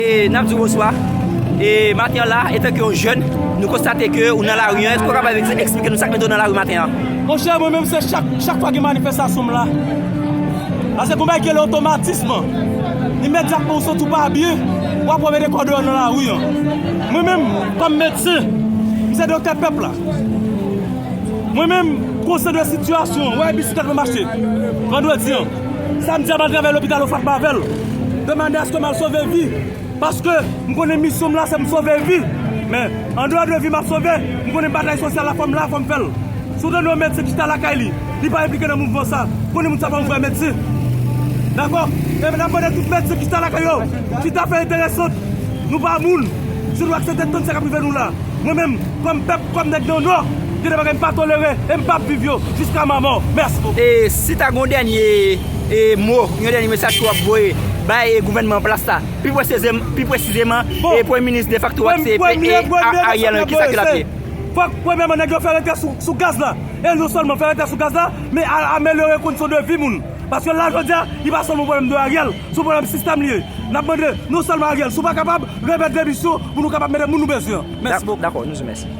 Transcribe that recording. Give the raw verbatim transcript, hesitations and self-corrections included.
E n ap di w bonswa. E maten an la, etanke yon jèn, nou konstate ke ou nan lari an. Èske w kapab eks- eksplike nou sa k mete w nan lari maten an? Monchè, mwen menm se chak, chak fwa gen manifestasyon m la. Paske gon bagay ki rele otomatism. Imedyatman ou santi w pa byen, w ap wè mete kò deyò nan lari an. Mwen menm, kòm medsen, m se doktè pèp la. Mwen menm, konsyan de sitiyasyon an, wè bisiklèt mwen m achte vandredi an. Samdi a m al travay lopital Ofrat Mavel. De manyè aske m al sove vi. Paske m konnen misyon m la se m sove vi. Men, andeyò de vi m ap sove, m konnen batay sosyal la fò m la, fò m fè l. Si w tande yon medsen ki chita lakay li, li pa enplike nan mouvman sa, konnen moun sa pa yon vrè medsen. Dakò? E n ap mande tout medsen ki chita lakay yo, ki ta fè enteresan, nou pa moun. Si nou aksepte tann sa k ap rive nou la. Mwen menm, kòm pèp, kòm nèg nan Nò, gen de bagay m pa tolere e m p ap viv yo jiska ma mò. Mèsi bokou. E si ta gen yon dènye e mo, yon dènye mesaj ke w ap voye bay e gouvènman an plas la, pi presizeman, pi presizeman, e premye minis defakto a ki se e, e, Ariel Henry, kisa ke l ap ye? Fòk premyèman nèg yo fè rete sou, sou gaz la. E non sèlman fè rete sou gaz la, men a- amelyore kondisyon de vi moun. Paske la jodi a, li pa sèlman pwoblèm de Ariel, se yon pwoblèm sistèm li ye. N ap mande non sèlman Ariel, si w pa kapab, remèt demisyon pou nou kapab mete moun nou bezwen an. Mèsi bokou. Dakò, nou di w mèsi.